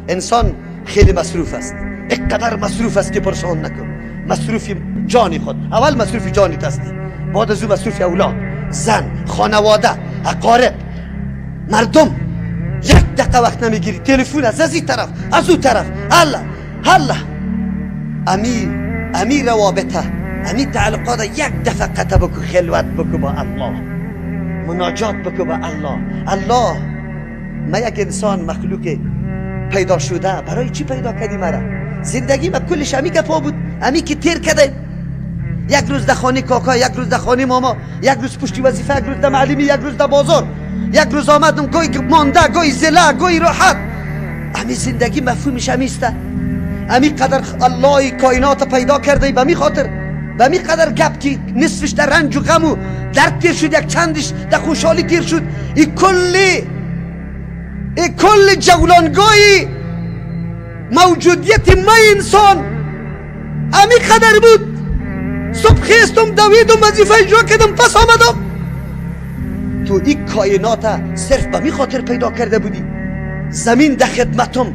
انسان خیلی مصروف است، اینقدر مصروف است که پرسان نکن. مصروف جانی خود، اول مصروف جانی هستی، بعد از او مصروف اولاد، زن، خانواده، اقارب، مردم. یک دقیقه وقت نمیگیری، تلفن از این طرف از او طرف، الله الله. امی روابطه، امی تعلقات یک دفعه قطع بکو، خلوت بکو با الله، مناجات بکو با الله. الله، ما یک انسان مخلوق پیدا شده، برای چی پیدا کردی مرا؟ زندگی ما کلش امی گپا بود، امی که تیر کردیم. یک روز در خانه کاکا، یک روز در خانه ماما، یک روز پشتی وظیفه، یک روز در معلمی، یک روز در بازار، یک روز آمدم گوی مانده، گوی زله، گوی راحت. امی زندگی مفهومش امیسته. امی قدر الله کائنات پیدا کرده به می خاطر، به می قدر گپ که نصفش در رنج و غم و درد تیر شد، یک چندش در خوشحالی تیر شد. ای کل جولانگاهی موجودیت ما انسان امی قدر بود. صبح خیستم، دویدم، وظیفه اجرا کردم، پس آمدم. تو این کائنات صرف به می خاطر پیدا کرده بودی. زمین در خدمتم،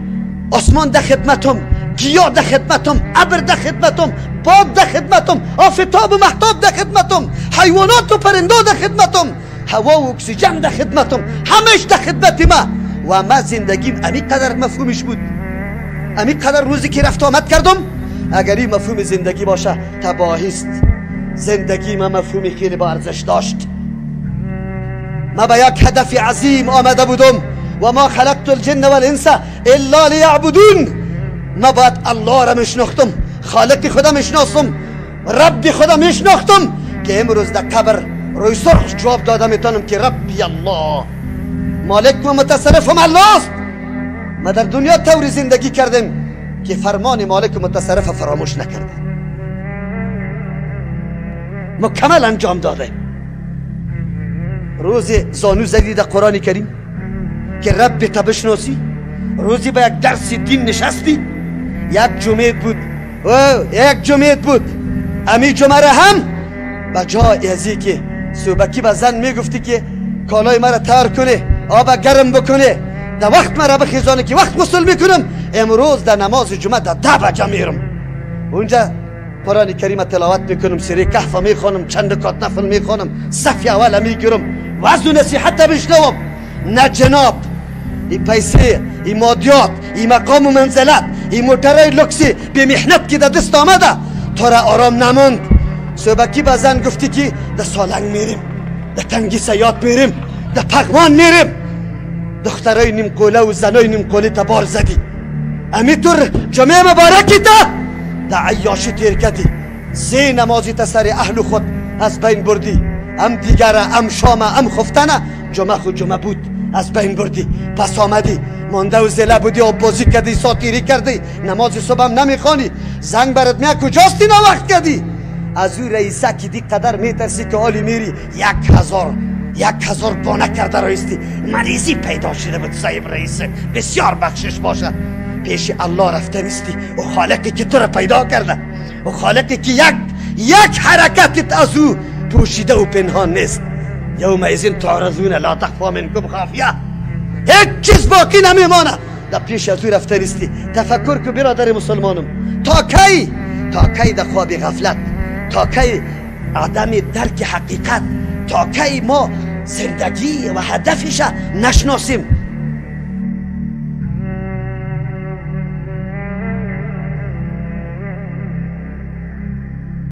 آسمان در خدمتم، گیاه در خدمتم، ابر در خدمتم، باد در خدمتم، آفتاب و مهتاب در خدمتم، حیوانات و پرنده در خدمتم، هوا و اکسیژن در خدمتم، همش در خدمت ما. و ما زندگیم امی قدر مفهومش بود، امی قدر روزی که رفت آمد کردم. اگر این مفهوم زندگی باشه تباهی است. زندگی ما مفهوم خیلی با ارزش داشت. ما به یک هدف عظیم آمده بودم. و ما خلقت الجن والانس الا لیعبدون. ما باید الله را میشناختم، خالق خودم میشناسم، رب خودم میشناختم که امروز در قبر روی سرخ جواب داده میتونم که ربی الله، مالک و متصرفم الله است. ما در دنیا طوری زندگی کردیم که فرمان مالک و متصرف فراموش نکردیم، مکمل انجام داده. روز زانو زدی در قرآن کریم که رب تا بشناسی، روزی به یک درس دین نشستی. یک جمعه بود، یک جمعه بود. امی جمعه را هم به جای ازی که صبحکی به زن میگفتی که کالای مرا تر کنه، آب گرم بکنه، در وقت مرا بخیزانه که وقت غسل میکنم، امروز در نماز جمعه در 10 بجه میرم اونجا قرآن کریم تلاوت میکنم، سوره کهف میخوانم، چند رکعت نفل میخوانم، صف اول میگیرم، وعظ و نصیحت بشنوم. نه جناب، این پیسه، این مادیات، این مقام و منزلت، این موترهای لکسی به محنت که در دست آمده تو را آرام نماند. صبحکی به زن گفتی که در سالنگ میریم، در تنگی سیات میریم، در پغمان میریم. دخترای نیم قوله و زنای نیم قوله تا بار زدی. امیطور جمعه مبارکی تا در عیاشی تیر کردی. سه نمازی تا سر اهل خود از بین بردی، هم دیگره، هم شامه، هم خفتنه. جمعه خود جمعه بود، از بین بردی. پس آمدی مانده و زله بودی، آب بازی کردی، ساتیری کردی، نماز صبح هم نمیخوانی. زنگ برات میاد کجاستی نا وقت کردی؟ از او رئیسه که دی قدر میترسی که حالی میری 1000 بانه کرده رایستی. مریضی پیدا شده بود صاحب رئیسه، بسیار بخشش باشه. پیش الله رفته نیستی، او خالقی که تو را پیدا کرده، او خالقی که یک حرکتت از او پوشیده و پنهان نیست. یومئذ تعرضون لا تخفى منکم خافیه. هیچ چیز باقی نمیمانه. در پیش از او رفته نیستی. تفکر که برادر مسلمانم، تا کی، تا کی در خواب غفلت، تا کی عدم درک حقیقت، تا کی ما زندگی و هدفش نشناسیم.